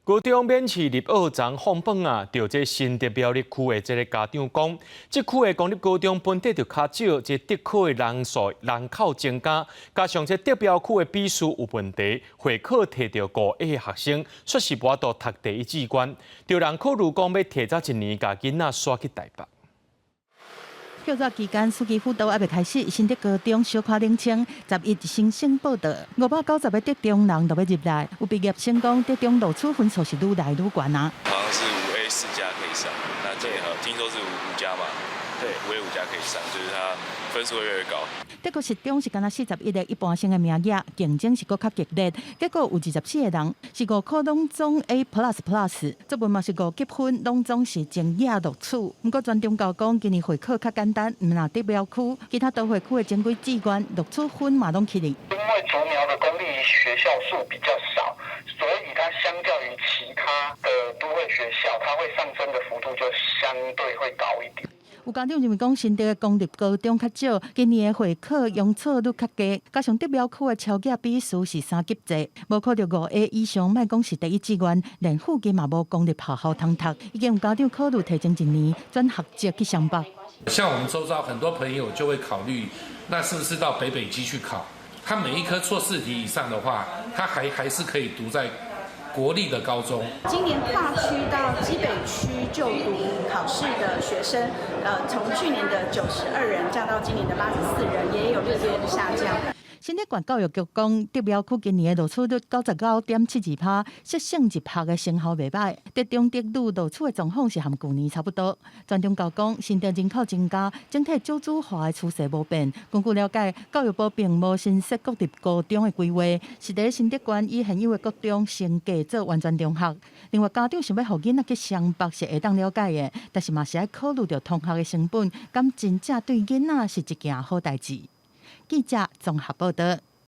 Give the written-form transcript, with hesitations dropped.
高中免試入學昨放榜啊，著這新竹苗栗區的這个家長講，這區的公立高中分得就較少，這特考的人數人口增加，加上這竹苗區的比數有問題，會考提著5A 的學生，煞是無法度讀第一志願，著人考慮講欲提早一年，共囡仔徙去台北。票早期間，暑期輔導猶未開始，新竹高中小可冷清。11新生報到，590個竹中人都欲入來。有畢業生講，竹中錄取分數是愈來愈懸啊。好像是5A 4加可以上，那今年好聽說是5加嘛？對，5A 5加可以上，就是他分數會越來越高。德國實中是干焦41個一般生的名額，競爭是閣較激烈。結果有24個人是五科攏總 A plus plus，作文嘛是五級分，攏總是精英錄取。毋過全中教講，今年會考較簡單，毋若竹苗區，其他都會區的正規志願錄取分嘛攏起哩。因為竹苗的公立學校數比較少，所以它相較於其他的都會學校，它會上升的幅度就相對會高一點。有家長認為講，新竹的公立高中較少，今年的會考容錯率較低，加上竹苗區的超額比數是三級制，無考著5A 以上，莫講是第一志願，連附近嘛無公立學校通讀。已經有家長考慮提前一年轉學籍去雙北。像我們周遭很多朋友就會考慮，那是不是到北北基去考？他每一科錯四題以上的話，他還是可以讀在國立的高中。今年跨區到基北區就讀考試的學生，從去年的92人降到今年的84人，也有略略的下降。新竹縣教育局講，竹苗區今年的錄取率99.72%，適性入學的成效袂䆀。竹中竹女錄取的狀況是和舊年差不多。全中教講，新竹人口增加，整體少子化的趨勢無變。根據了解，教育部並無新設國立高中的規劃，是佇新竹縣以現有的國中升格做完全中學。另外，家長想欲予囡仔去雙北是會當了解的，但是嘛是愛考慮著通學的成本，敢真正對囡仔是一件好代誌。記者綜合報導。